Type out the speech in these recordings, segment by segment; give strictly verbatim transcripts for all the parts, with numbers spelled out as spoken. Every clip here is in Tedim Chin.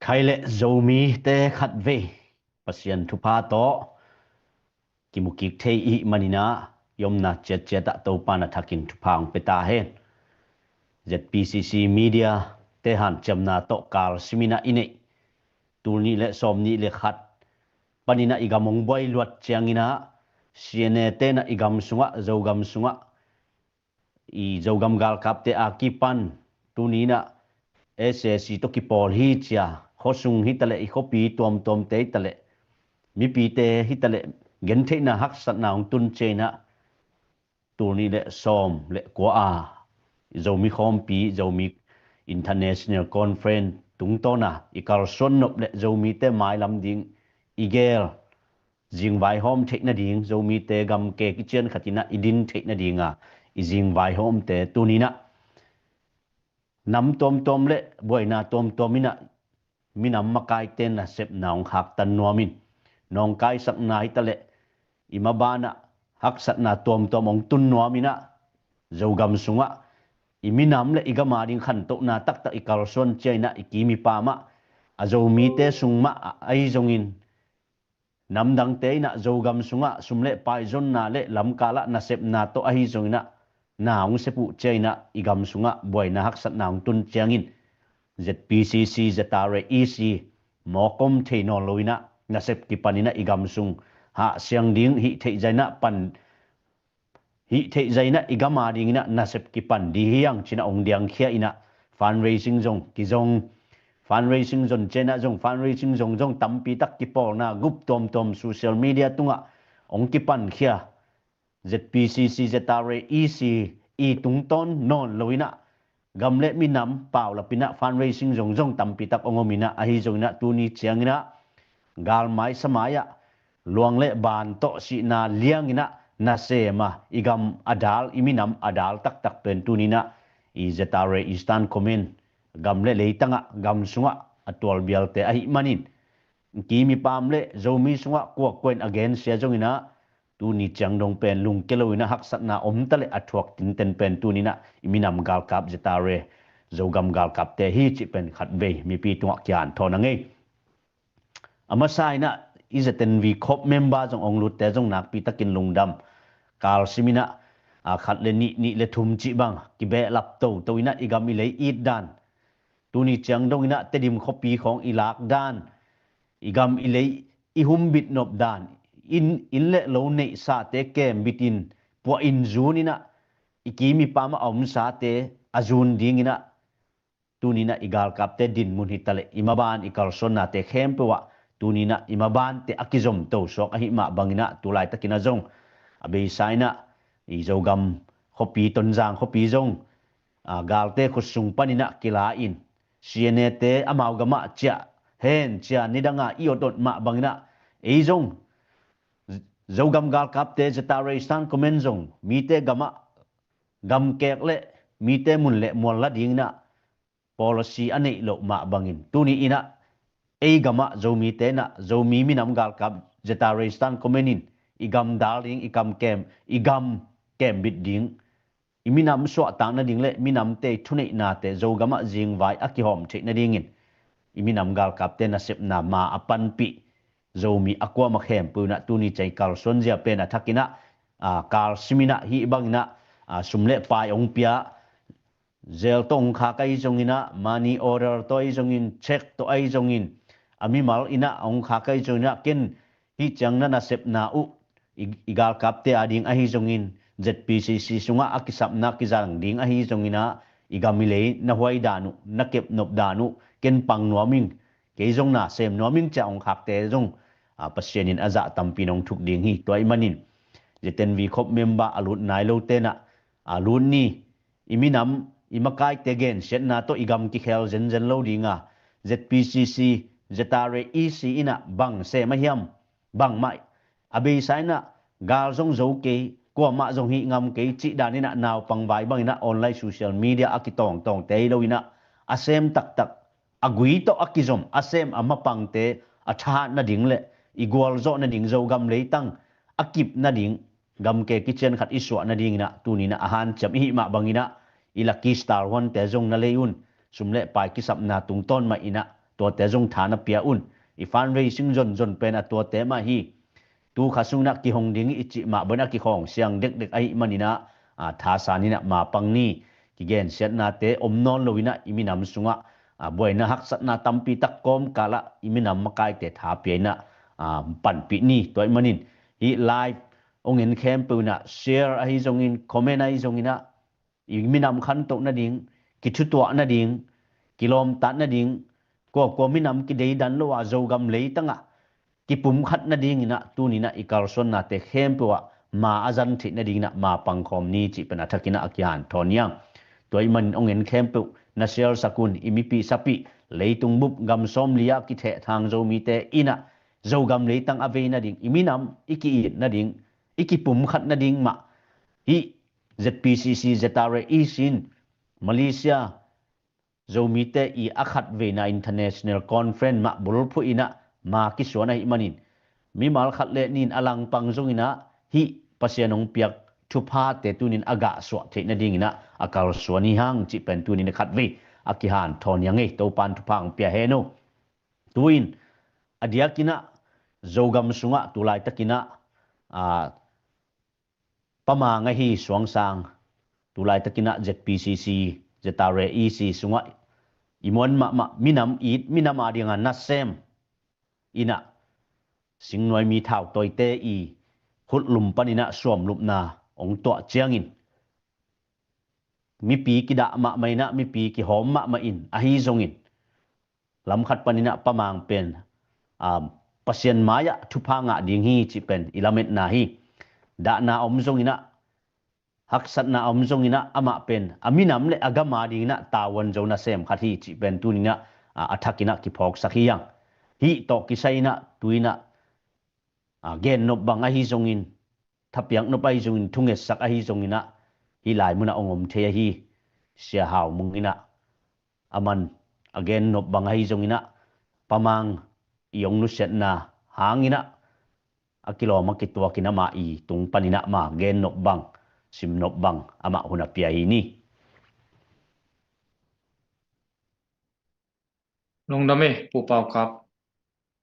Khai le Zomite khatvei Pasian thupha tawh kimukik thei i hih maninah i omna ciatciatah Topa na thakin thupha hong pia ta hen. Z P C C media te hanciamna tawh kal siminah i neih tul nih le sawm nih le khat paninah i gam hong buai luat cianginah C N A tenah i gam sungah, Zogam sungah i Zogam galkapte a kipan tuninah S A C tawh kipawl hi cia, khuasung hitaleh i khuapi tuamtuamte hitaleh mipite hitaleh gentheihna haksatna hong tun ciainah tul nih le sawm le kua a Zomi khawmpi, Zomi International Conference tungtawna i kalsuan nop le Zomite mailam ding i gel zingvai hawm theih nading, Zomite gamke kician khatinah i din theih nadinga i zingvai hawmte tuninah nam tuamtuam le buaina tuamtuam inah minam makaite nasepna hong khaktan nuamin, nawngkaisakna hitaleh i mabanah haksatna tuamtuam hong tun nuaminah Zogam sungah i minam le i gama ding khantohna taktak i kalsuan ciainah i kim i pamah a Zomite sung mah ahi zongin namdangte inah Zogam sungah sum le paizonna le lamkalah nasepna tawh ahi zonginah na hong sep uh ciainah i gam sungah buaina haksatna hong tun ciangin Z P C C, Z R A E C mawkom thei nawn loinah nasep kipaninah i gam sung hahsiang ding hih theih zainah pan hih theih zainah i gama dinginah nasep kipan di hiang cinah hong diangkhia inah fundraising zong kizong, fundraising zon cianah zong fundraising zong zong tampi tak kipawlna gup tuamtuam social media tungah hong kipankhia Z P C C, Z R A E C i tungtawn nawn loinah gam le minam paulapinah fundraising zongzong tampi tak hong ominah ahi zonginah tuni cianginah galmai samai-ah luang le ban tawh sihna lianginah nasema i gam a dal i minam a dal taktak pen tuninah i Z R A Eastern Command gam le leitangah gam sungah a tualbialte ahih manin kim i pam le Zomi sungah kuakuain a gensia zonginah tuni ciang dong pen lungke loinah haksatna omta le a thuak tinten pen tuninah i minam galkap Z R A Zogam galkapte hi cih pen khatvei mipi tungah kian thawn a ngei. A masa inah i Z N V khop member zong ong lutte zong nakpi takin lungdam kal siminah a khat le nih, nih le thum cih bang kibehlap toto inah i gam i lei it dan, tuni ciang donginah Tedim khuapi khawng i lak dan, i gam i lei i humbit nop dan, inn, inn le lo neihsate kembit in puah in zun inah i kim i pam a omsate a zun dinginah tuninah i galkapte dinmun hitaleh i maban i kalsuannate khempeuh ah tuninah i mabante a kizomto suak ahi mah banginah tulaitakinah zong a beisa inah i Zogam khuapi, Tonzang khuapi zong a, galte khutsung paninah kila in C N A te amau gamah ciah hen cia nidanga i otot mah banginah ei zong Zogam galkapte Z R A Eastern Command zong mite gamah gamkek le mite mun le mual la dinginah policy a neih loh mah bangin tuni inah ei gamah Zomite inah Zomi minam galkap Z R A Eastern Command in i gam dal ding, i kam kem, i gam kembit ding, i minam suahtak nading le minamte i thuneihnate Zogamah zingvai a kihawm theih nadingin i minam galkapte nasepna ma a panpih Zomi a kuamah khempeuh inah tuni ciang i kalsuanzia pen a thakinah a, kal siminah hih banginah a, sum le pai ong pia, zel tawh ong khak ahi zonginah, money order tawh ahi zongin, check tawh ahi zongin, a mimal inah ong khak ahi zonginah ken hih ciang na nasepna uh i, i galkapte a ding ahi zongin, Z P C C sungah a kisapna kizang ding ahi zonginah i gam i lei na huai dan uh, na kepnop dan uh ken pang nuam ing, kei zong na sem nuam ing cia ong khakte zong a, Pasian in a zah tampi in ong thuk ding hi. Tua ahih manin Z N V khop member a lut nai lo tenah a lut ni. I minam i makaite gensiatna tawh i gam kikhel zenzen lo dinga Z P C C, Z R A E C inah bang sem a hiam, bangmah a beisa inah gal zong zo kei, kuamah zong hih ngam kei cih dan inah naupang vai banginah online social media a kitawngtawngte hi lo inah a sem taktak, a gui tawh a kizom a sem a mapangte a thahat nading le i gualzawh nading Zogam leitang a kip nading gamke kician khat i suah nadinginah tuninah a hanciam i hih mah banginah i Lucky Star huante zong na lei un, sum le pai kisapna tungtawn mah inah tuate zong tha na pia un. I fundraising zonzon pen a tuate mah hi. Tu kha sungin ah kihong ding i cih mah bangin a kikhawng siang dekdek ahih manin ah, a, thasan in ah mapang ni. Kigensiatnate om nawn lo in ah i minam sungah, a, buaina haksatna tampi tak kawmkal ah i minam makaite tha pia in ah, a, panpih ni. Tua ahih manin hih live hong en khempeuh in ah share ahi zongin, comment ahi zongin ah, i minam khantoh nading, kithutuah nading, kilawmtat nading, kuakua minam kideidan lo a Zogam leitang ah kipumkhat nading in ah tuni in ah i kalsuannate khempeuh ah ma a zan theih nading in ah mapang khawm ni cih pen a thak in ah a kihanthawn hi hang. Tua ahih manin hong en khempeuh na share sak un. I mipih sapih, leitung bup gam sawmli ah kithehthang Zomite in ah Zogam leitang a vei nading, i minam i ki-it nading, i kipumkhat nading mah hih Z P C C, Z R A E C in Malaysia Zomite i a khatveina international conference mah bulphuh in ah ma kisuan ahih manin, mimal khat le nih in a langpang zongin ah hih Pasian hong piak thuphate tuni in a gahsuah theih nading in ah a kalsuan hi hang cih pen tuni in a khatvei a kihanthawn hi hang ei. Topa'n thupha hong pia hen aw. Tu-in a diakin ah Zogam sungah tu laitak in ah, a, Pamang ahi suangsang, tu laitak in ah Z P C C, Z R A E C sungah i muan mahmah minam it, minam ading a nasem in ah Singnuai mi thautawite i khutlum panin ah suamlupna hong tuah ciangin, mipi kidah mahmah in ah, mipi kihawm mahmah in, ahi zongin lam khat panin ah Pamang pen, um, Pasian mai-ah thupha ngah ding hi cih pen i lametna hi. Dahna om zongin ah, haksatna om zongin ah, amah pen a minam le a gam ading in ah tavuan zo nasem khat hi cih pen tuni in ah, a, a thak in ah kiphawksak hi hang. Hih tawh kisai in ah tu-in ah, a, gennop bang ahi zongin, thapiaknop ahi zongin, thungetsak ahi zongin ah, hih lai mun ah hong om thei ahi Sia Hau Mung in ah, aman a gennop bang ahi zongin ah, Pamang i hong nusiatna hangin ah, a kilawm a kituakin amah i tung panin ah ama gennop bang, simnop bang amah hun a pia hi ni. Lungdam e, Pu Pau Kap.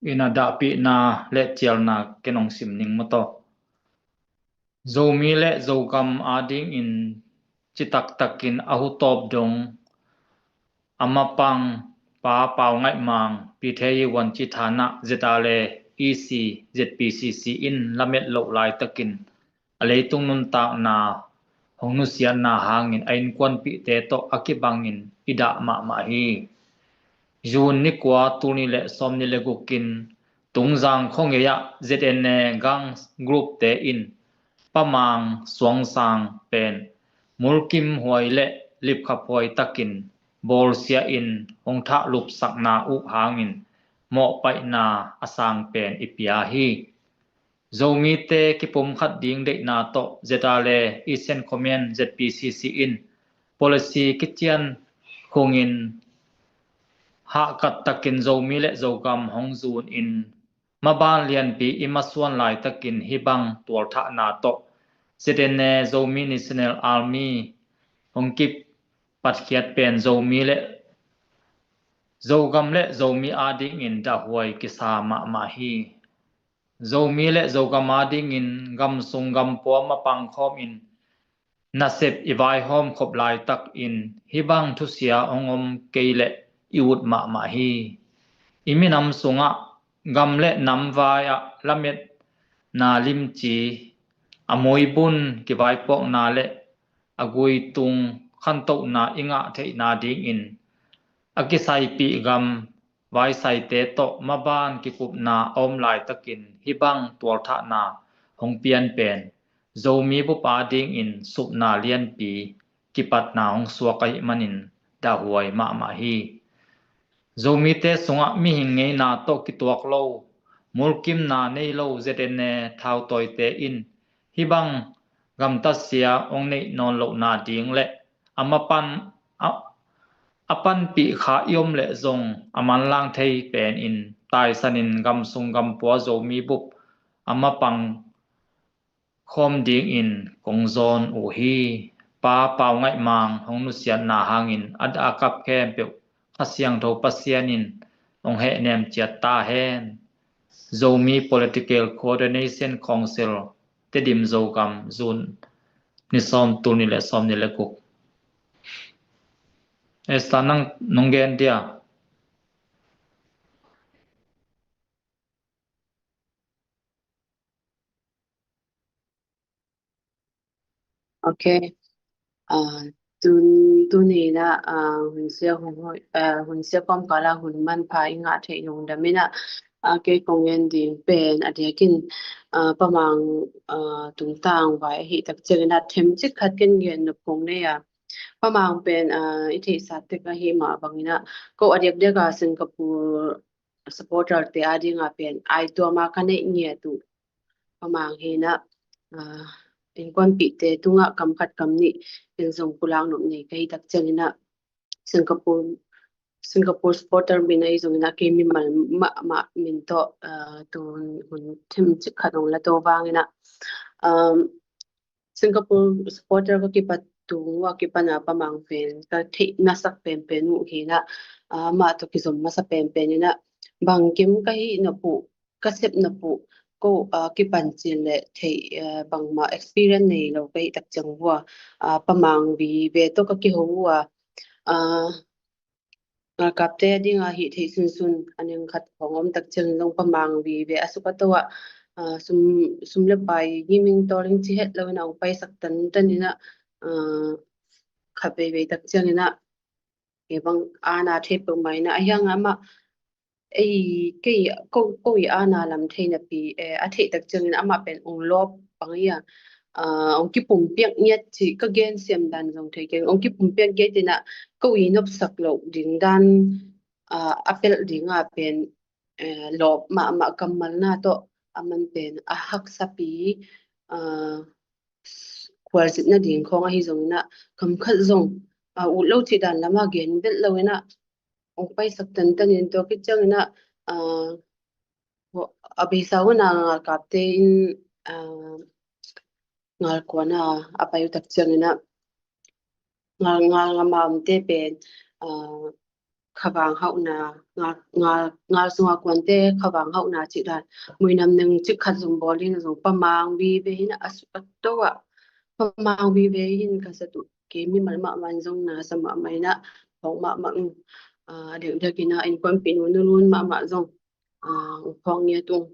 In a dahpihna le cialna ken hong sim ning maw taw. Zomi le Zogam adingin citaktakin a hutawp dong a mapang Pa Pau Ngaih Mang, Pi Thei Wan Ci Than ah Z R A E C, Z P C C in lamet loh laitakin a leitung nuntakna hong nusiatna hangin a innkuanpihte tawh a kibangin i dah mahmah hi. June ni kua, tul nih le sawmnih le guk in Tungzang khuangei ah Z N A gang group-te in Pamang suangsang pen mulkimhuai le lipkhaphuai takin bawlsia in hong thahlupsakna uh hangin mawhpaihna a sang pen i pia hi. Zomite kipumkhat ding deihna tawh Z R A Eastern Command, Z P C C in policy kician khungin hahkat takin Zomi le Zogam hong zunin maban lianpi i masuan laitakin hih bang tualthahna tawh Z N A, Zomi National Army, hong kipatkhiat pen Zomi le Zogam le Zomi adingin dahhuai kisa mahmah hi. Zomi le Zogam adingin gamsung gampua mapang khawmin nasep i vaihawm khop laitakin hih bang thusia hong om kei leh i ut mahmah hi. I minam sungah gam le nam vai-ah lametna limci, a muibun kivaipuakna le a guitung khantohna i ngah theihna dingin a kisaipih gam vaisaite tawh maban kikupna a om laitakin hih bang tualthahna hong pian pen Zomi bup adingin supna lianpi, kipatna hong suak ahih manin dahhuai mahmah hi. Zomite sungah mihing ngeina tawh kituak lo, mulkimna nei lo Z N A thautawite in hih bang gamtatsia hong neih nawn lohna ding le a mapan a, a panpih kha i om leh zong a manlang thei penin taisanin gamsung gampua Zomi bup a mapang khawm dingin kong zawn uh hi. Pa Pau Ngaih Mang hong nusiatna hangin a dah a kap khempeuh Kha Siangtho Pasian in hong hehnem ciat ta hen. Zomi Political Coordination Council, Tedim Zogam, June ni sawm, tul nih le sawm nih le guk. Esther, nang nong gen dia? Ok. Ah, tun, tuni in ah, ah, hun sia, hun hoi, ah, hun sia kawmkal ah hun manpha i ngah theih lungdam in ah, ah, kei kong gen ding pen a diakin, ah, Pa Mang, ah, tungtang vai ahih tak ciangin ah themcik khat ken gen nop kong nei a. Pa Mang pen, ah, i theihsa tek ahih mah bangin ah, ko a diakdiak a Singapore supporter te a ding a pen ai tuam a ka neih ngiat uh Pa Mang hi in ah, ah, innkuanpihte tungah kam khat kam nih in zong pulak nop nei ka hih tak ciangin ah, Singapore, Singapore supporter min ahi zongin ah kei mimal mahmah min tawh, ah, tun hun themcik khat hong la to vangin ah, um, Singapore supporter ka kipat tung ua kipan a Pa Mang pen ka theih nasak penpen uh hi in ah, ah, amah tawh kizom masa penpen in ah, bangkim ka hih nop uh, ka sep nop uh, ko, ah, kipan cil le theih, ah, bangmah experience nei lo ka hih tak ciang ua, ah, Pa Mang vive tawh ka kiho ua, ah, ngalkapte a ding a hih theih sunsun a neng khat khawng om tak ciangin zong Pa Mang vive a suk a to ah, ah, sum, sum le pai giming tawling ci het lo in ah hong paisak tantan in ah, ah, khat veivei tak ciangin ah, kei bang ana thei peuhmah in ah, a hiang amah, ei, kei, ko, ko i ana lam thei napi, eh, a theih tak ciangin amah pen ong lawp bang hi a, ah, ong kipumpiak ngiat cih ka gen siam dan zong thei keng, ong kipumpiak ngiat in ah ko i nopsak loh ding dan, ah, a pelh ding a pen, eh, lawp mahmah kammalna tawh a man pen a haksapi, ah, khualzin nading khawng ahi zongin ah kam khat zong, ah, ut lo cih dan lam a gen belh lo in ah ong paisak tantan in tua khit ciangin ah, ah, a beisa un ah ngalkapte in, ah, ngalkuan a a pai uh tak ciangin ah ngal, ngal ngam a omte pen, ah, khavang hauhna, ngal, ngal, ngal sunga kuante khavang hauhna cih dan muinam neng cik khat zong bawl in ah zong Pa Mang vive hi in ah a suk a to ah Pa Mang vive hi in ka zat uh. Kei mimal mahmah in zong na sa mahmah in ah, phawk mahmah, ah, a diakdiak in ah innkuanpih nu Nu Lun mahmah zong, ah, ong phawk ngiat ung.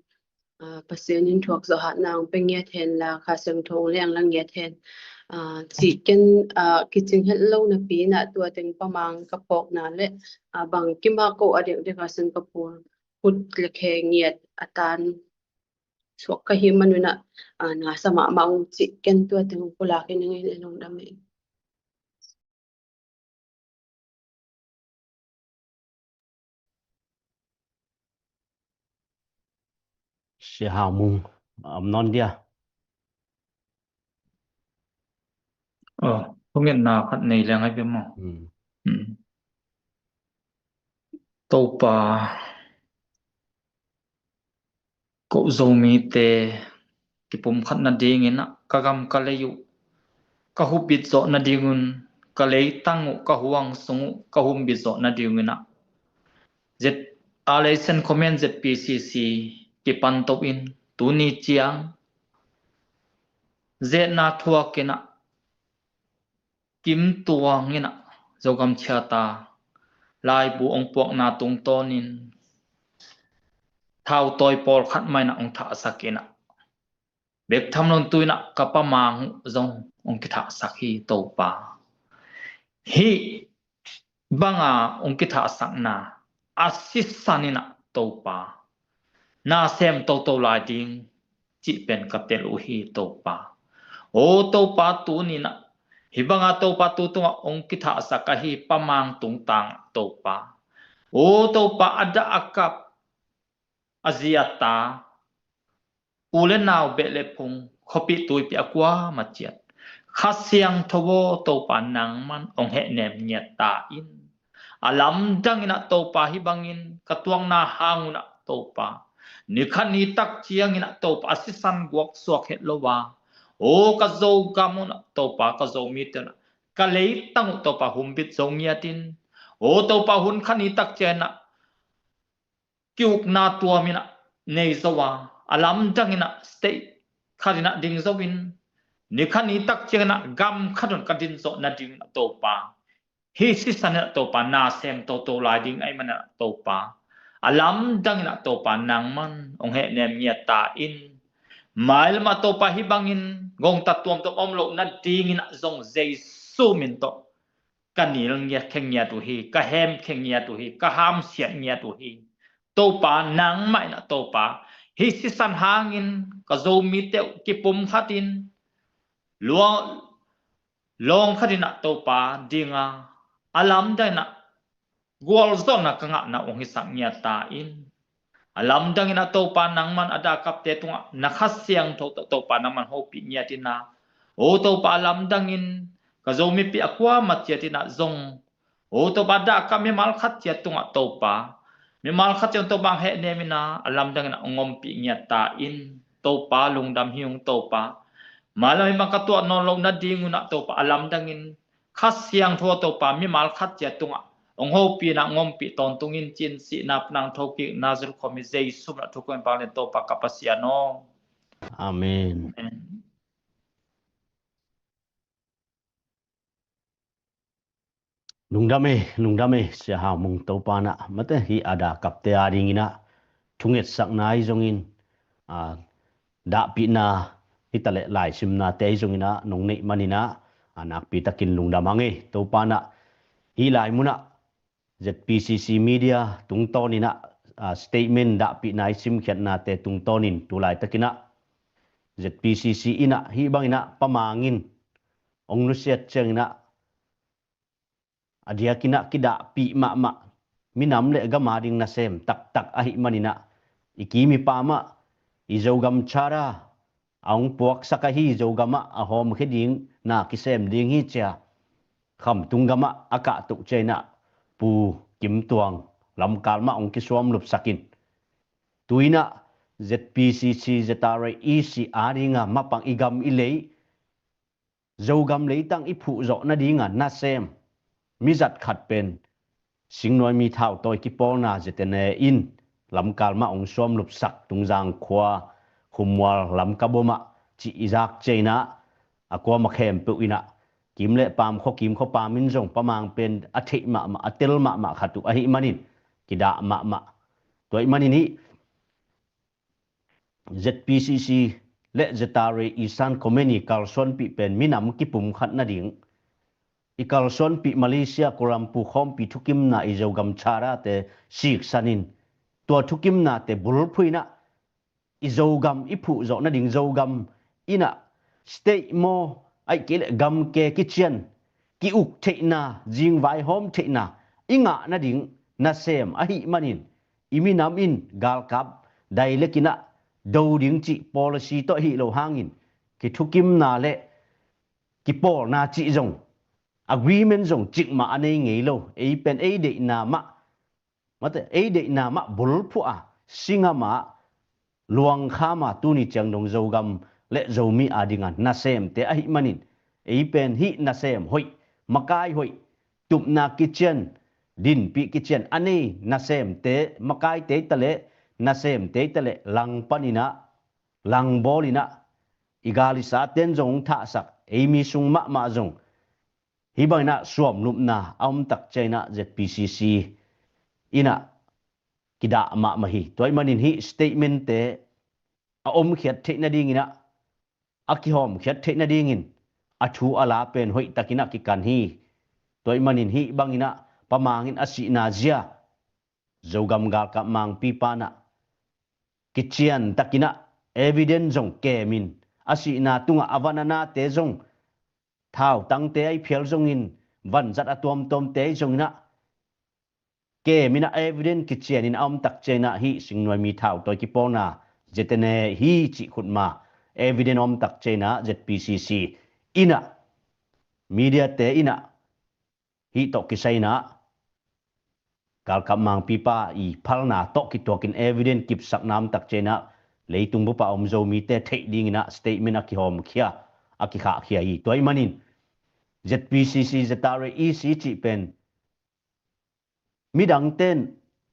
Ah, Pasian in thuak zawh hatna ong pia ngiat hen la, Kha Siangtho ong leng la ngiat hen, ah, cih ken, ah, kicing het lo napi in ah tua teng Pa Mang ka phawkna le, ah, bangkim a ko a diakdiak a Singapore khut le khe ngiat a tan suak ka hih man un ah, ah, na sa mahmah ung cih ken tua teng ong pulak in ing, en lungdam ei. Sia Hau Mung, om nawn dia. Aa, thungetna khat nei leng ai bia maw? Hmm. Hmm. Topa, ko Zomite kipumkhat nadingin ah ka gam ka lei uh ka humbit zawh nadingun, ka leitang uh, ka huang sung uh ka humbit zawh nadingun ah Z, a, Laisiangtho Comment Z P C C kipan to in tuni ciang zetna thuak in ah kim tuang in ah Zogam Charter laibu ong puakna tungtawnin thautawi pawlkhat mah in ah ong thahsak in ah bek tham lo in tu in ah ka Pa Mang uh zong ong kithahsak hi Topa. Hih banga ong kithahsakna a sisan in ah Topa, na sem toto lai ding cih pen ka tel uh hi Topa. O Topa, tuni in ah hih banga Topa tu tungah ong kithahsak ahi Pa Mang tungtang Topa, o Topa, a dah a kap, a zi a ta, u le nau, beh le phung, khuapi tuipi a kuamah ciat, Kha Siangtho aw Topa, nangman ong hehnem ngiat ta in. A lamdang in ah Topa, hih bangin ka tuakna hang un ah Topa, ni khat ni tak ciangin ah Topa a sisan guak suak het lo a, o ka Zogam un ah Topa, ka Zomite un ah ka leitang uh Topa humbit zo ngiat in, o Topa, hun khat ni tak ciangin ah ki-ukna tuam in ah nei zo a, a lamdang in ah state khat in ah ding zo in, ni khat ni tak ciangin ah gam khat un ka din zawh nading in ah Topa, hih sisan in ah Topa na sem toto lai ding ahih manin ah Topa, a lamdang in ah Topa nangman hong hehnem ngiat ta in. Mailam ah Topa hih bangin gongta tuamtuam om loh nading in ah zong Jesu min tawh ka nilngiat khe ngiat uh hi, ka hemkhe ngiat uh hi, ka hamsiat ngiat uh hi. Topa nangmah in ah Topa, hih sisan hangin ka Zomite uh kipumkhat in, luang lawng khat in ah Topa ding a, a lamdang in ah gualzawhna ka ngahna hong hisak ngiat ta in. A lamdang in ah Topa nangman a dahkapte tungah na Kha Siangtho tawh Topa nangman hopih ngiat in ah, O Topa, a lamdang in ka Zomipi a kuamah ciat in ah zong, O Topa, a dahkap mimal khat ciat tungah Topa, mimal khat ciat Topa hong hehnem in ah, a lamdang in ah hong ompih ngiat ta in. Topa, lungdam hi ung Topa. Mailam hih bang ka tuah nawn loh nading un ah Topa, a lamdang in Kha Siangtho Topa mimal khat ciat tungah hong hopih in ah hong ompih tawntung in, ci-in sihna pan a hong thokik Nazareth khuami Jesu min a thu kong pang in Topa ka Pasian aw. Amen. Amen. Lungdam e, lungdam e, Sia Hau Mung. Topa in ah mate hih a dahkapte ading in ah thungetsakna ahi zongin, a, dahpihna hi taleh laisimnate ahi zongin ah nong neih manin ah, a, nakpi takin lungdam hang e. Topa in ah hih lai mun ah Z P C C media tungtawn in ah, a, statement dahpihna i simkhiatnate tungtawn in tu laitakin ah Z P C C in ah hih bangin ah Pa Mang in hong nusiat ciangin ah a diakin ah kidahpih mahmah, minam le gam ading nasem taktak ahih manin ah i kim i pam ah i Zogam Charter a hong puaksak ahi, Zogam ah a hawmkhia ding na kisem ding hi ci-a Khamtung gam ah a kahtoh ciangin ah Pu Kim Tuang lamkal mah hong kisuamlupsak in, tu-in ah Z P C C, Z R A E C ading a mapang i gam i lei, Zogam leitang i phuh zawh nading a nasem mizat khat pen Singnuaimi Thautawi kipawlna Z N A in lamkal mah hong suamlupsak, Tungzang khua, Khummual, Lamka bawm ah cih i zak ciangin ah a kuamah khempeuh in ah kim le pam, khua kim khua pam in zong Pa Mang pen a theih mahmah, a tel mahmah khat uh ahih manin kidah mahmah. Tua ahih manin hih Z P C C le Z R A E san comment i kalsuanpih pen minam kipumkhat nading, i kalsuanpih Malaysia Kuala Lumpur khawmpi thukimna i Zogam Charter-te siksan in, tua thukimnate bulphuh in ah i Zogam i phuh zawh nading, Zogam in ah state maw, ahih kei leh gamke kician, ki-uk theihna, zingvai hawm theihna i ngah nading nasem ahih manin, i minam in galkap direct in ah do ding cih policy tawh ahih loh hangin kithukimna le kipawlna cih zong, agreement zong cikmah a nei ngei lo. Ei pen ei deihna mah, mate, ei deihna mah bulphuh a, singam a, luangkham a, tuni ciang dong Zogam le Zomi ading a nasemte ahih manin, ei pen hih nasem hoih, makai hoih, tupna kician, dinpih kician a nei nasemte, makaite hi taleh, nasemte hi taleh langpan in ah, langbawl in ah, i gal i sate'n zong hong thahsak, ei mi sung mahmah zong hih bangin ah suamlupna a om tak ciangin ah Z P C C in ah kidah mahmah hi. Tua ahih manin hih statement-te a omkhiat theih nadingin ah, a kihawmkhiat theih nadingin a thu a la pen hoihtakin ah kikan hi. Tua ahih manin hih bangin ah Pa Mang in a sihna zia Zogam galkap mangpipa in ah kiciantakin ah evidence zong kemin, a sihna tungah a van a nate zong, thautangte ahi phial zongin, vanzat a tuamtuamte ahi zongin ah kemin ah evidence kicianin a om tak ciangin ah hih Singnuaimi Thautawi kipawlna Z N A hi cih khutma evidence a om tak ciangin ah Z P C C in ah, media-te in ah hih tawh kisai in ah galkap mangpipa i phalna tawh kituakin evidence kipsakna om tak ciangin ah leitung bup a om Zomite theih dingin ah statement a kihawmkhia, a kikhahkhia hi. Tua ahih manin Z P C C, Z R A E C cih pen midangte'n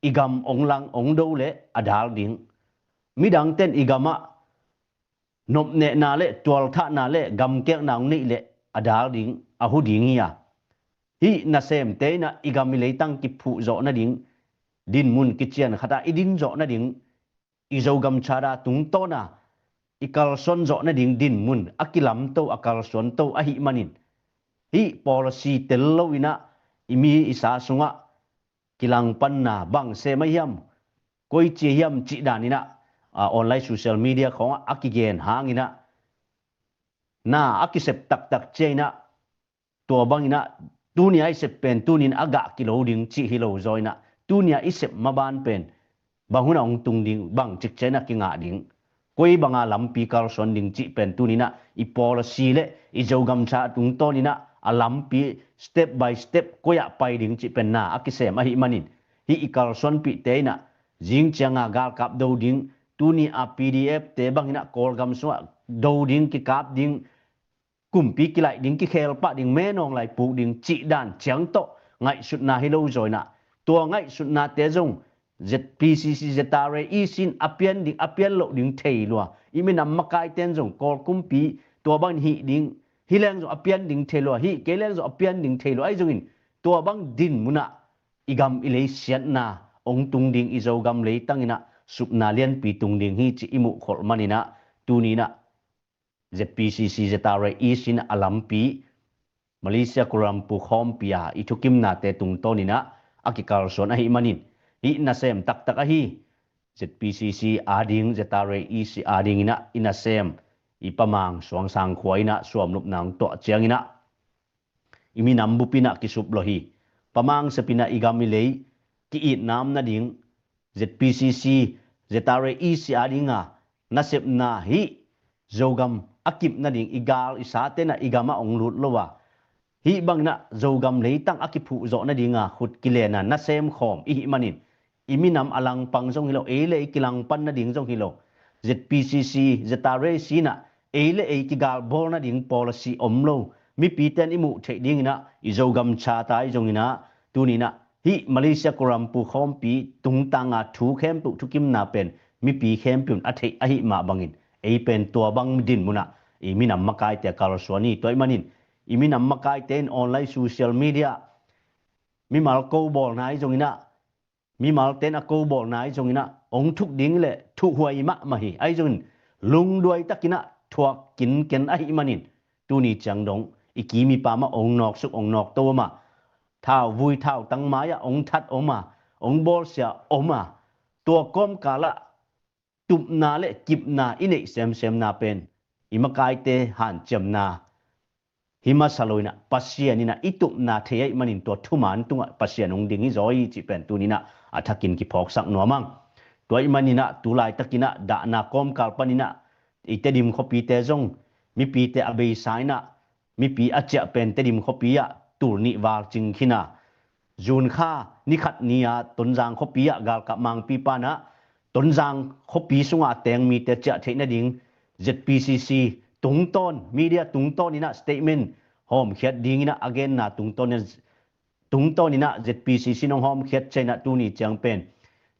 i gam ong lang ong do le a dal ding. Midangten i gamah nopnehna le tualthahna le gamkekna ong neih le a dal ding, a hu ding hi a. Hih nasemte inah i gam i leitang kiphuh zawh nading dinmun kician khata i din zawh nading, i Zogam chada tungtawna i kalsuan zawh nading dinmun a kilamto, a kalsuanto ahih manin, hih policy tel lo inah i mi i sa sungah kilangpanna bang sem a hiam, koici hiam cih dan inah, a, online social media khawngah a kigen hang inah na a kisep taktak cia inah, tua bang inah tuni a i sep pen tunin a gah kilo ding cih hi lo zaw inah, tuni a i sep maban pen bang hunah hong tung ding, bang cikcia inah kingah ding, koi banga lampi kalsuan ding cih pen tuninah i policy le i Zogam cha tungtawn inah a lampi step by step koi ah pai ding cih pen na a kisem ahih manin, hih i kalsuanpihte inah zing cianga galkap do ding, tuni a P D F te bang inah Kawlgam sungah do ding, kikap ding, kumpi kilaih ding, kikhel pah ding, menawng lai puk ding cih dan ciang tawh ngaihsutna hi lo zaw inah, tua ngaihsutnate zong Z P C C, Z R A, i sin a pian ding, a pian loh ding thei lua, i minam makaiten zong Kawl kumpi tua bangin hih ding, hi leng zong a pian ding thei lua, hih kei leng zong a pian ding thei lua, ahi zongin tua bang din munah i gam i lei siatna ong tung ding, i Zogam leitang inah supna lianpi tung ding hi cih i muh kholh man inah, tuni inah Z P C C, Z R A i sin a lampi Malaysia Kuala Lumpur khawmpi a i thukimnate tungtawn inah a kikalsuan ahih manin, hih nasem taktak ahi Z P C C ading, Z R A i sin ading inah i nasem i Pamang Suangsang khua inah suamlupna ong tuah ciang inah i minam bup inah kisup lo hi. Pamang sep inah i gam i lei ki-itna om nading, Z P C C, Z R A i sin adinga nasepna hih Zogam a kip nading, i gal i sate inah i gamah ong lut lo a, hih bang inah Zogam leitang a kiphuh zawh nadinga khut kilena nasem khawm i hih manin, i minam a langpang zong hi lo, ei le ei kilangpan nading zong hi lo, Z P C C, Z R A i sin ah ei le ei kigalbawl nading policy om lo, mipiten i muh theih ding inah i Zogam chata i zong inah, tuni inah hih Malaysia Kuala Lumpur khawmpi tungtanga thu khempeuh, thukimna pen mipi khempeuh in a theih ahih mah bangin, ei pen tua bang din munah i minam makaite a kalsuan hi. Tua ahih manin i minam makaite in online social media mimal ko bawlna i zong inah, mimalten a ko bawlna i zong inah ong thuk ding le thuhuai mahmah hi. Ahi zongin lungduai tak inah thuak kinken ahih manin, tuni ciang dong i kim i pam ah ong nawksuk, ong nawkto om a, thau vui thau tang mai ah ong that om a, ong bawlsia om a, tua kawmkal ah tupna le kipna i neih semsemna pen i makaite hanciamna hi masa lo inah, Pasian inah i tupna thei ahih manin tua thuman tungah Pasian hong ding hi zaw hi cih pen tuni inah a thakin kiphawksak nuam ang. Tua ahih man inah tu laitak inah dahna kawmkal pan inah i Tedim khuapite zong mipite a beisa inah, mipi a ciah pen Tedim khuapi ah tul nih val cing khin a, June kha ni khat ni-a Tonzang khuapi ah galkap mangpi pan ah Tonzang khuapi sunga a teng mite ciah theih nading Z P C C tungtawn, media tungtawn inah statement hawmkhiat ding inah a genna tungtawn inah, tungtawn inah Z P C C in hong hawmkhiat ciang inah tuni ciang pen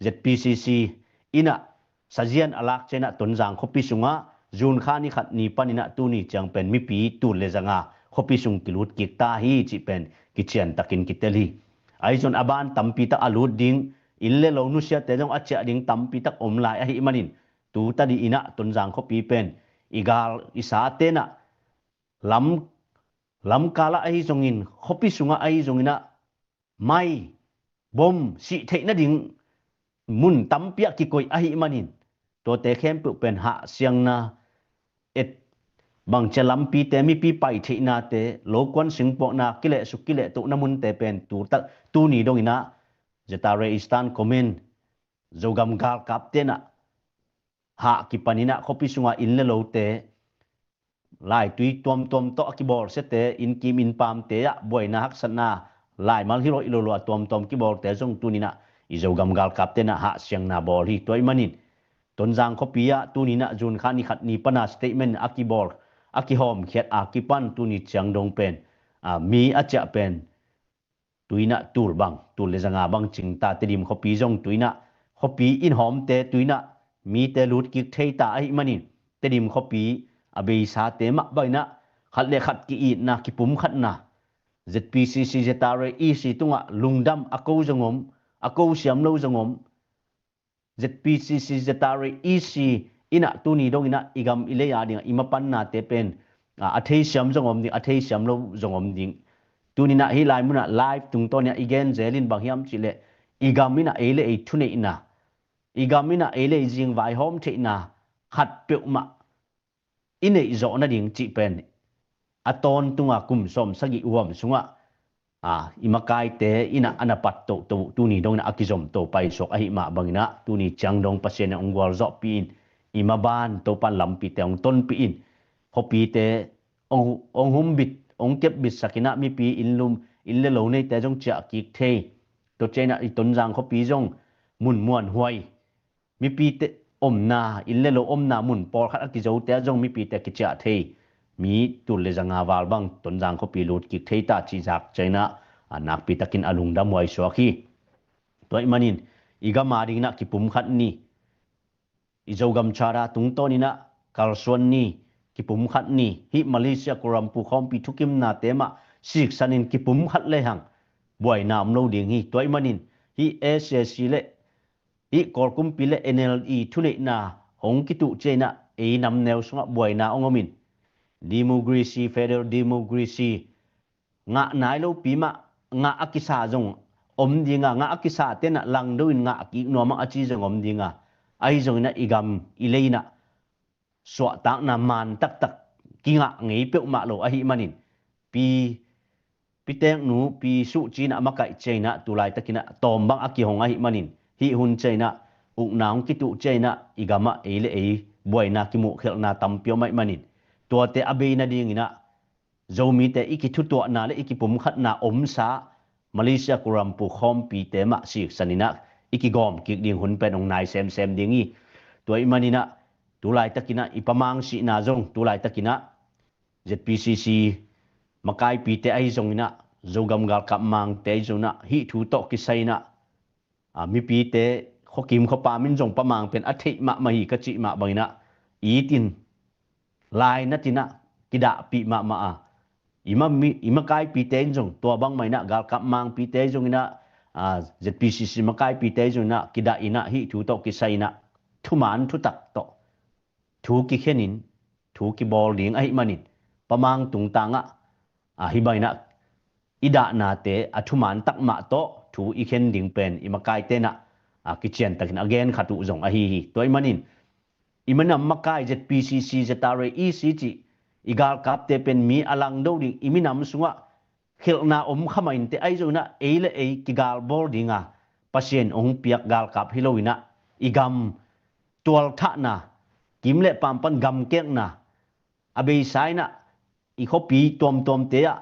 Z P C C inah sazian a lak ciang inah Tonzang khuapi sungah June kha ni khat ni pan inah tuni ciang pen mipi tul le zanga khuapi sung kilut kik ta hi cih pen kician takin kitel hi. Ahi zong a ban tampi tak a lut ding, inn le lo nusiate zong a ciah ding tampi tak om lai ahih manin, tu tadi inah Tonzang khuapi pen i gal i sate inah lam, lamkal ah ahi zongin, khuapi sungah ahi zong inah mai, bom, sih theih nading mun tampi ah kikoih ahih manin, tuate khempeuh pen hahsiangna et, bangcia lampite, mipi pai theihnate, lokuan singpuakna, kilehsuk kilehtohna munte pen tu tak, tuni dong inah Z R A Eastern Command, Zogam galkapte inah hah kipan inah khuapi sunga inn le lote, laitui tuamtuam tawh a kibawlsiate, innkim innpamte ah buaina haksatna, laimal hi lo, i lo lo a tuamtuam kibawlte zong tuni inah i Zogam galkapte inah hahsiangna bawl hi. Tua ahih manin Tonzang khuapi ah tuni inah June kha ni khat ni pan a statement a kibawl, a kihawmkhiat a kipan tuni ciang dong pen, a, mi a ciah pen tuinah tul bang, tul le zanga bang cingta Tedim khuapi zong tuinah khuapi inn hawmte tuinah mite lutkik theita ahih manin Tedim khuapi a beisate mah banginah khat le khat ki-itna, kipumkhatna, ZPCC, ZRA, EC tungah lungdam a ko zong om, a ko siam lo zong om. ZPCC, ZRA, EC innah tuni donginah i gam i lei a dingah i mapannate pen a, a theisiam zong om ding, a theisiam lo zong om ding. Tuninah hih lai munah live tungtawninah i gen zelin bang hiam cihleh i gam innah ei le ei thuneihna, i gam innah ei le ei zingvaihawm theihna khat peuhmah i neih zawh nading cih pen a tawntunga kum sawm sagih huam sungah a, i makaite innah a na pat tohtoh uh tuni donginah a kizom to paisuak ahih mah banginah tuni ciang dong Pasian in hong gualzawhpih in, i maban Topan lampite hong tonpih in, khuapite hong, hong humbit, hong kepbitsak innah mipi inn lum, inn le lo neite zong ciah kik thei. Tua cianginah i Tonzang khuapi zong mun muanhuai, mipite omna, inn le lo omna mun pawlkhat a kizote ah zong mipite kiciah thei, mi tul le zanga val bang Tonzang khuapi lutkik theita cihzak cianginah a, nakpitakin a lungdam huai suak hi. Tua ahih manin i gam a dinginah kipumkhat ni, i Zogam Charter tungtawninah kalsuan ni, kipumkhat ni, hih Malaysia Kuala Lumpur khawmpi thukimnate mah siksanin kipumkhat lehang buaina om lo ding hi. Tua ahih manin hih SAC le hih Kawl kumpi le NLD thuneihna hong kituh cianginah ei namneu sungah buaina hong omin, democracy, federal democracy ngah nai lopi mah ngah a kisa zong om dinga, ngah a kisa tenah langdo in ngah kik nuam a ci zong om dinga, ahi zonginah i gam i lei innah suahtakna man taktak kingah ngei peuhmah lo ahih manin pi, pi Teek Nu, pi Suh Ci innah a makaih cianginah tulaitakinah tawm bang a kihong ahih manin hih hun cianginah ukna hong kituh cianginah i gamah ei le ei buaina kimuhkhelhna tampi om ahih manin tuate a bei nadinginah Zomite i kithutuahna le i kipumkhatna omsa Malaysia Kuala Lumpur khawmpite mah siksaninah i kigawm kik ding hun pen hong nai semsem ding hi. Tua ahih maninah tulaitakinah i pamang sihna zong tulaitakinah ZPCC makaipite ahi zonginah Zogam galkap mangte ahi zonginah hih thu tawh kisai innah a, mipite khuakim khuapa min zong pamang pen a theih mahmah hi ka cih mah banginah itin lainatinah kidahpih mahmah a, i ma, mi, i makaipite in zong tua bangmah innah galkap mangpite zonginah a, ZPCC makaipite zonginah kidah innah hih thu tawh kisai innah thuman thutak tawh thu kikhenin thu kibawl ding ahih manin pamang tungtangah a, hih banginah i dahnate a thuman takmah tawh thu i khen ding pen i makaite innah a, kiciantakin a gen khat uh zong ahi hi. Tua ahih manin i minam makai ZPCC, ZRA, EC cih i galkapte pen mi a langdo ding i minam sungah khelhna om kha mah inteh ahi zonginah ei le ei kigalbawl dinga Pasian hong piak galkap hi loinah i gam tualthahna, kim le pam pan gamkekna a beisa innah i khuapi tuamtuamte ah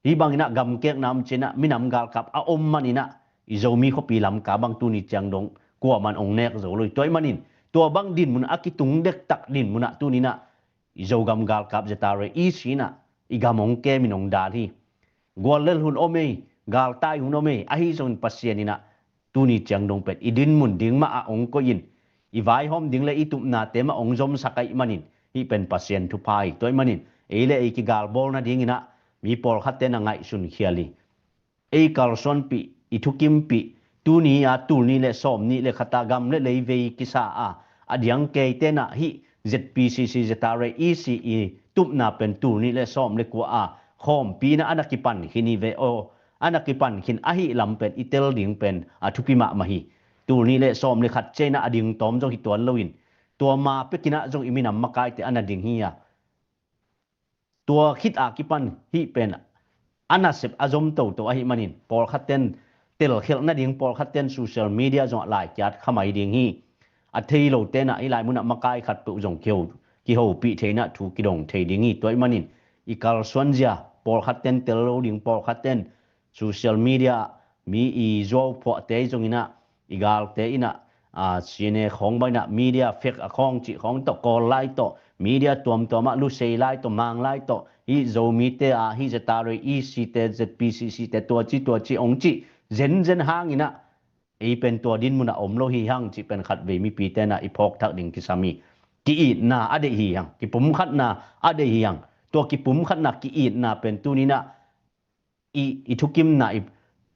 hih banginah gamkekna om cianginah minam galkap a om maninah i Zomi khuapi Lamka bang tuni ciang dong kuaman hong nek zo lo hi. Tua ahih manin tua bang dinmun a kitung dektak dinmunah tuninah i Zogam galkap ZRA EC innah i gam hong kemin hong dal hi. Guallel hun om ei, galtai hun om ei, ahi zongin Pasian innah tuni ciang dong pen i dinmun ding mah ah hong koihin i vaihawm ding le i tupnate mah hong zomsak ahih manin hih pen Pasian thupha hi. Tua ahih manin ei le ei kigalbawl nadinginah mi pawlkhatte na ngaihsun khial hi. Ei kalsuanpih, i thukimpih, tuni a tul nih le sawm nih le khata gam le lei vei kisa a a diang keite na hih ZPCC, ZRA EC i tupna pen tul nih le sawm le kua a khawmpi na a na kipan khin hi ve aw. A na kipan khin ahih lam pen i tel ding pen a thupi mahmah hi. Tul nih le sawm le khat ciang a ding tawm zong hi tuan loin tua ma pekin ah zong i minam makaite a na ding hi a. Tua khit a kipan hih pen a nasep a zom toto ahih manin pawlkhat ten telkhelh nading, pawlkhat ten social media zongah laikiat khamai ding hi. A thei lote na hih lai munah makai khat peuh zong kiho, kihopih thei na thu kidong thei ding hi. Tua ahih manin i kalsuan zia pawlkhat ten tel lo ding, pawlkhat ten social media ah mi i zuau phuahte zong inah, i galte inah, a, C N A khawng bang inah, media fake a khawng cih khawng tawh, Kawl lai tawh, media tuamtuam ah Lusei lai tawh, Mang lai tawh, hih Zomite ah hih Zetaroi E C te, Z P C C te, tua ci tua ci ong cih zenzen hangin ah, ei pen tua din munah om lo hi hang cih pen khatvei mipite nah i phawkthak ding kisam hi. Ki-itna a deih hi hang, kipumkhatna a deih hi hang. Tua kipumkhatna, ki-itna pen tuni nah i, i thukimna i,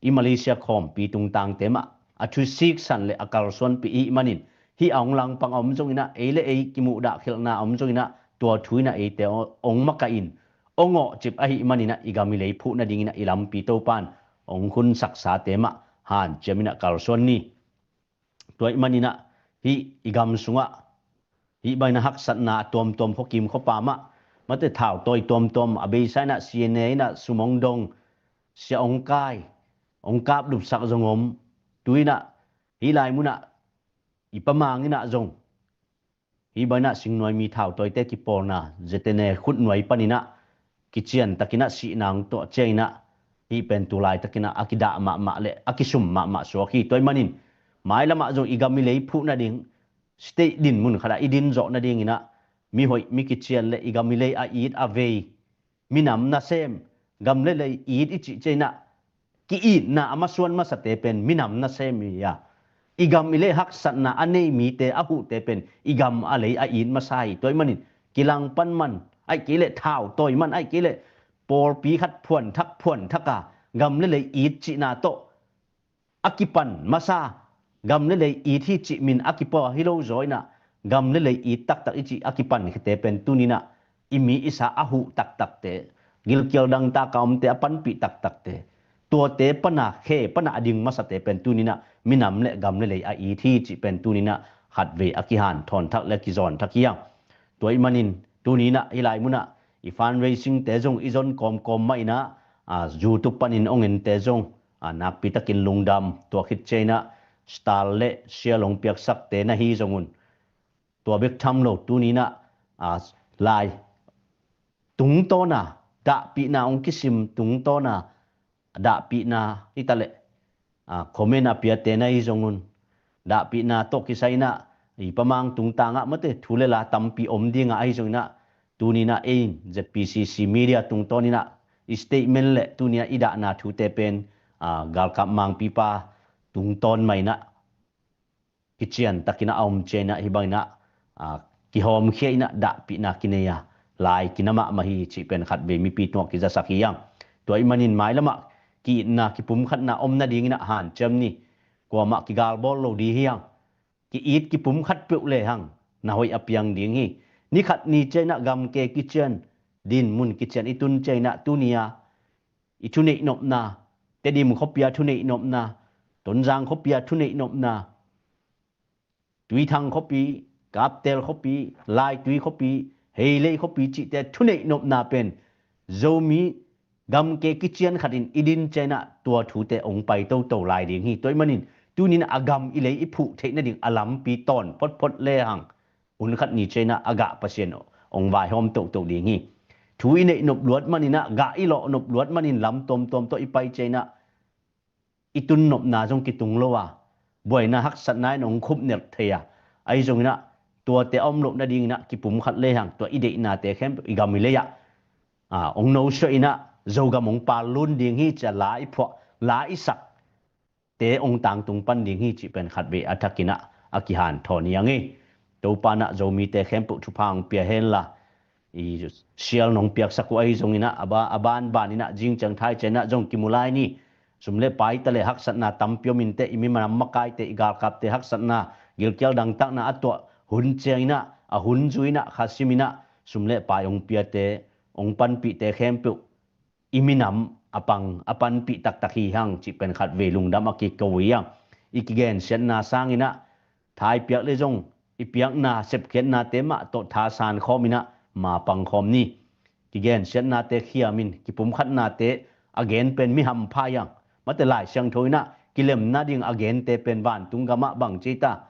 i Malaysia khawmpi tungtangte mah a thusiksan le a kalsuanpih i hih manin, hih a hong langpang a om zongin ah, ei le ei kimuhdahkhelhna a om zongin ah, tua thu in ah eite ong makaih in, ong awhcip ahih manin ah, i gam i lei phuh nadingin ah i lampi Topan ong hunsaksa te mah hanciamin ah kalsuan ni. Tua ahih manin ah, hih i gam sungah hih bangin ah haksatna a tuamtuam, khuakim khuapa mah, mate, thautawi tuamtuam, a beisa in ah C N A in ah sum ong dong, sia ong kai, ong kaplupsak zong om. Tu in ah hih lai munah i Pa Mang in ah zong hih bangin ah singnuai mi thautawite kipawlna, Zetene khutnuai panin ah kiciantakin ah sihna ong tuah ciangin ah, hih pen tu laitakin ah a kidah mahmah le a kisum mahmah suak hi. Tua ahih manin, mailamah zong i gam i lei phuh nading, state din mun khatah i din zawh nadingin ah, mi hoih mi kician le i gam i lei a it a vei, minam nasem, gam le lei it i cih ciangin ah, ki-itna a masuan masate pen minam nasem hi a, i gam i lei haksatna a nei mite, a huhte pen i gam a lei a it masa hi. Tua ahih manin, kilang pan man, ahih kei leh thautawi man, ahih kei leh pawlpi khat phuanthak phuanthak a gam le lei it cihna tawh a kipan masa, gam le lei it hi cih min a kipua hi lo zaw in ah, gam le lei it taktak i cih a kipan khete pen tuni in ah, i mi i sa a huh taktakte, gilkial dangtak a omte a panpih taktakte, tuate pana, khe pana a ding masate pen tuni in ah, minam le gam le lei a it hi cih pen tuni in ah, khatvei a kihanthawn thak le kizawn thak hi hang. Tua ahih manin, tuni in ah hih lai munah i fundraising te zong i zon kawmkawm mah in ah, a, YouTube panin ong ente zong, a, nakpitakin lungdam. Tua khit ciangin ah star le share ong piaksakte na hi zong un, tua bek tham lo, tuni in ah, a, lai tungtawna, dahpihna ong kisim tungtawna, dahpihna hi ta leh, a, comment a piate na hi zong un, dahpihna tawh kisai in ah, i Pa Mang tungtangah mate, thu le la tampi om dingah ahi zongin ah, tuni in ah ei in Z P C C media tungtawn in ah i statement le tuni a i dahna thute pen, a, galkap mangpipa tungtawn mah in ah kiciantakin ah a om ciangin ah, hih bangin ah, a, kihawmkhia in ah dahpihna kinei a, lai kina mahmah hi cih pen khatvei mipi tungah kizasak hi hang. Tua ahih manin mailamah ki-itna, kipumkhatna om nadingin ah hanciam ni. Kuamah kigalbawl lo ding hi hang. Ki-it kipumkhat peuh le hang na hoih a piang ding hi. Ni khat ni ciangin ah gamke kician, din mun kician i tun ciangin ah, tuni a i thuneih nopna, Tedim khuapi a thuneih nopna, Tonzang khuapi a thuneih nopna, Tuithang khuapi, Kaptel khuapi, Laitui khuapi, Heilei khuapi cihte thuneih nopna pen Zomi gamke kician khatin i din ciangin ah tua thute ong pai toto lai ding hi. Tua ahih manin, tuni in a gam i lei i phuh theih nading a lampi tawn photphot le hang. Hun khat ni ciangin ah a gah Pasian ong vaihawm toto ding hi. Thu i neih nop luat manin ah, gah i lawh nop luat manin lam tuamtuam tawh i pai ciangin ah, i tun nopna zong kitung lo a, buaina haksatna in ong khupnerh thei a, ahi zongin ah tuate a om loh nadingin ah kipumkhat le hang, tua i deihnate khempeuh i gam i lei ah, a, ong nosuah in ah, Zogam ong pallun ding hi ci a la i phuah, la i sak te ong tangtung pan ding hi cih pen khatvei a thakin ah a kihanthawn hi hang e. Topa in ah Zomite khempeuh thupha ong pia hen la, i share nong piaksak uh ahi zongin ah, a ba-, a banban in ah zing ciang thai ciangin ah zong kimu lai ni. Sum le pai ta le haksatna tampi om in teh, i minam makaite, i galkapte haksatna, gilkial dangtakna a tuah hun ciangin ah, a hun zui in ah, kha sim in ah, sum le pai ong piate, ong panpihte khempeuh i minam a pang, a panpih taktak hi hang cih pen khatvei lungdam a kiko uh hi hang. I kigensiatna sangin ah, tha i piak le zong i piakna, sepkhiatnate mah tawh tha san khawm in ah ma pang khawm ni. Kigensiatnate khiam in, kipumkhatnate a gen pen mi hampha hi hang. Mate, Lai Siangtho in ah kilemna ding a gente pen vantung gamah bang ci ta,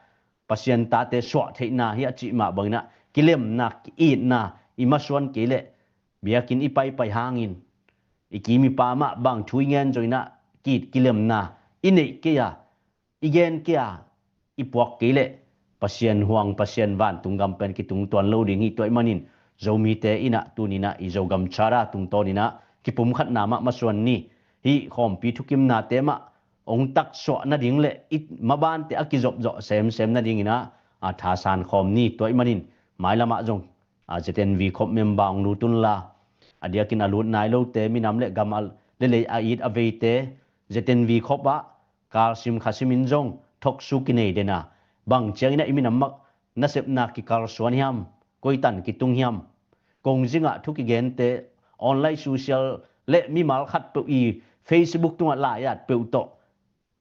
Pasian tate suah theihna hi a cih mah bangin ah, kilemna, ki-itna, i masuan kei leh biakinn i paipai hangin, i kim i pam ah bang thu i ngen zongin ah, ki-it kilemna i neih kei a, i gen kei a, i puak kei leh Pasian huang, Pasian vantung gam pen kitung tuan lo ding hi. Tua ahih manin Zomite in ah tuni in ah i Zogam Charter tungtawn in ah kipumkhatna mah masuan ni. Hih khawmpi thukimnate mah hong taksuah nading le i mabante a kizopzawh semsem nading in ah, a, thasan khawm ni. Tua ahih manin mailam ah zong, a, Z N V khop member hong lut unla, a diakin a lut nai lote, minam le gam a lelei a it a veite, Z N V khop ah kalsim khasim in zong thoksu kinei den a, bang ciangin ah i minam mah nasepna kikalsuan hiam, koitan kitung hiam, kongzingah thu kigente, online social le mimal khatpeuh i Facebook tungah lai-at peuh tawh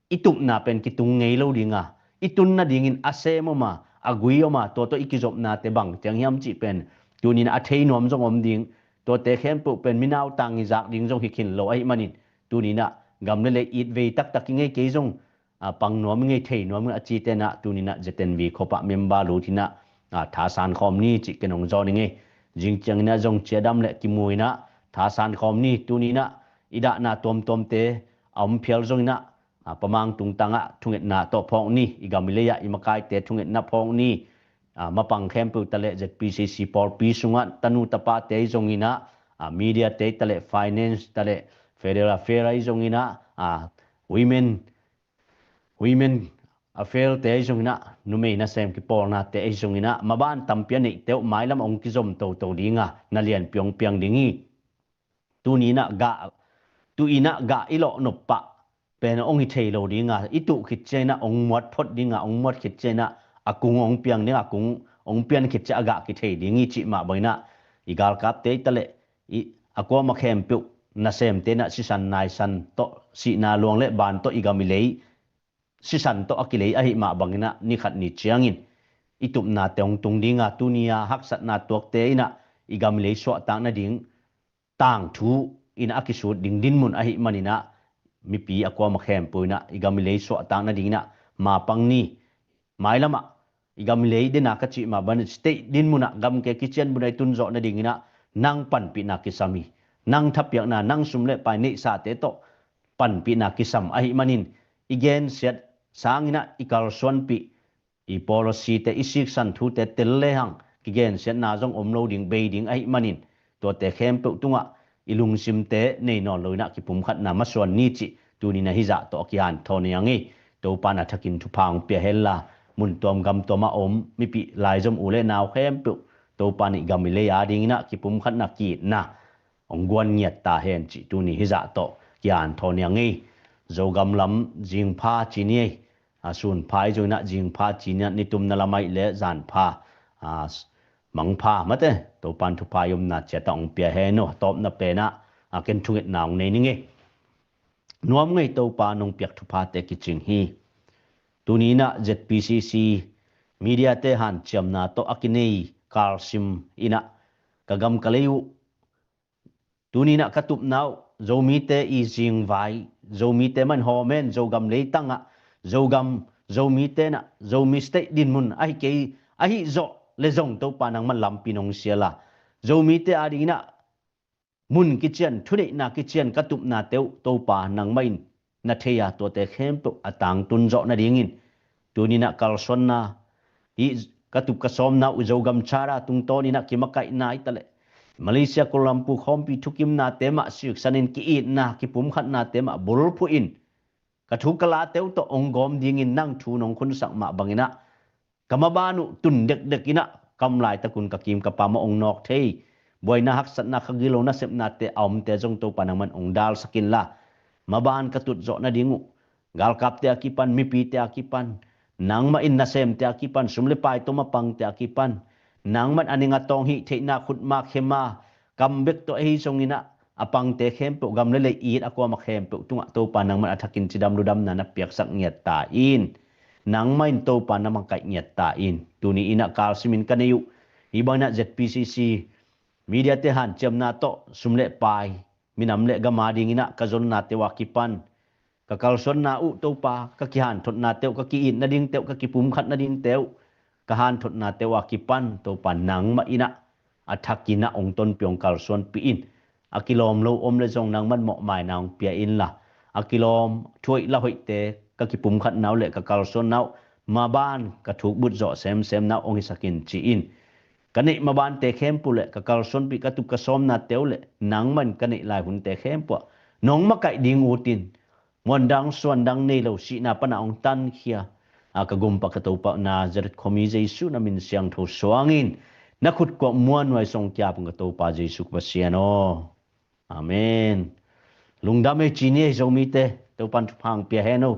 i tupna pen kitung ngei lo ding a, i tun nadingin a sem om a, a gui om a, tua tawh i kizopnate bang ciang hiam cih pen tuni in ah a thei nuam zong om ding. Tuate khempeuh pen minautang i zak ding zong hi khin lo ahih manin tuni in ah gam lelei it vei taktak i ngei, kei zong, a, pang nuam i ngei, thei nuam i ngei a cite in ah tuni in ah Z N V khop ah member lut in ah, a, thasan khawm ni cih ken hong zawn i ngei. Zing ciangin ah zong ciadam le kimu in ah thasan khawm ni. Tuni in ah i dahna tuamtuamte a om phial zongin ah, a, Pa Mang tungtang ah thungetna tawh phawk ni. I gam i lei ah i makaite thungetna phawk ni. A, mapang khempeuh ta le Z P C C pawlpi sungah tanu tapate ahi zongin ah, a, media te ta le finance ta le federal affair ahi zongin ah, a, women, women affair te ahi zongin ah, numei nasem kipawlnate ahi zongin ah, maban tampi a neihte uh mailam hong kizom toto ding a, na lianpi hong piang ding hi. Tuni in ah gah, tu in ah gah i lawh nop pah pen hong hi thei lo ding a, i tuh khit ciangin ah hong muat phot ding a, hong muat khit ciangin ah a kung hong piang ding a, a kung hong pian khit ciang a gah kithei ding hi cih mah bangin ah i galkapte ta le i a kuama khempeuh nasemte in ah sisan naisan tawh, sihna luang le ban tawh i gam i lei sisan tawh a kilei ahih mah bangin ah ni khat ni ciangin i tupnate hong tung ding a, tuni a haksatna tuakte in ah i gam i lei suahtak nading tangthu in ah a kisut ding dinmun ahih manin ah mipi a kuama khempeuh in ah i gam i lei suahtak nadingin ah mapang ni. Mailam ah i gam i lei den a ka cih mah bangin state dinmun ah, gamke kician mun ah i tun zawh nadingin ah nang panpihna kisam hi. Nang thapiakna, nang sum le pai neihsate tawh panpihna kisam ahih manin i gensiat sangin ah i kalsuanpih, i policy te, i siksan thute tel lehang kigensiatna zong om lo ding, bei ding ahih manin tuate khempeuh tungah i lungsimte nei nawn lo in ah kipumkhatna masuan ni cih tuni in ah hih zah tawh a kihanthawn hi ing. Topa in a thakin thupha hong pia henla, mun tuam gam tuam a om mipi laizom u le nau khempeuh Topa in i gam i lei a dingin ah kipumkhatna, ki-itna hong guan ngiat ta hen cih tuni hih zah tawh kihanthawn hi ing. Zogam lam zingpha ci ni ei, a, sunpha ahi zongin ah zingpha ci ni a, nitumna lam ahih leh zanpha, a, mangpha mate, Topa in thupha i omna ciat ah hong pia hen aw. Tawpna pen ah, a, ken thungetna hong nei ning ei. Nuam ngei, Topa nong piak thuphate kicing hi. Tuni in ah Z P C C media te hanciamna tawh a kinei kalsim in ah ka gam ka lei uh, tuni in ah ka tupna uh, Zomite i zingvai, Zomite mah in hawm hen, Zogam leitang ah, Zogam, Zomite in ah, Zomi state dinmun ahi kei, ahi zawh le zong Topa nangmah in lampi nong sial a, Zomite a dingin ah mun kician, thuneihna kician ka tupnate uh Topa nangmah in na thei a, tuate khempeuh a tangtun zawh nadingin tuni in ah kalsuanna, hih ka tup ka sawmna uh Zogam Charter tungtawn in ah kimakaihna hi ta leh, Malaysia Kuala Lumpur khawmpi thukimnate mah siksan in ki-itna, kipumkhatnate mah bulphuh in, ka thu ka late uh tawh hong gawm dingin nang thu nong khunsak mah bangin ah ka maban uh tun dekdek in ah, kam laitak un ka kim ka pam ah hong nawk thei, buaina, haksatna, kha gilo nasepnate a omte zong Topa nangmah in hong dalsak inla, maban ka tut zawh nading uh, galkapte a kipan, mipite a kipan, nangmah in nasemte a kipan, sum le pai tawm a pangte a kipan, nangmah in a ning a tawng hih theihna, khutma khema, kam bek tawh ahi zongin ah, a pangte khempeuh, gam le lei it a kuama khempeuh tungah Topa nangmah in a thakin cidam ludamna na piaksak ngiat ta in. Nangmah in Topa na makaih ngiat ta in. Tuni in ah kalsimin ka nei uh, hih bangin ah Z P C C media te hanciamna tawh sum le pai, minam le gam a dingin ah ka zonnate uh a kipan, ka kalsuanna uh Topa, ka kihanthotnate uh, ka ki-it nadingte uh, ka kipumkhat nadingte uh, ka hanthotnate uh a kipan Topa nangmah in ah a thakin ah hong tonpih, hong kalsuanpih in. A kilawm lo om le zong nangmah in mawhmaina hong pia inla, a kilawm, thuhoih la hoihte, ka kipumkhatna uh le ka kalsuanna uh, maban ka thukbut zawh semsemna uh hong hisak in ci in. ka neih mabante khempeuh le ka kalsuanpih ka tuk ka sawmnate uh le nangmah in ka neih lai hunte khempeuh ah nong makaih ding utin, muandang suandang nei lo sihna pana hong tankhia a ka gumpa ka Topa Nazareth khuami Jesu na min siangtho suangin na khut kuak muanhuai song kiap ka Topa Jesu ka Pasian aw. Amen. Lungdam ei ci ni ei Zomite, Topan thupha hong pia hen aw.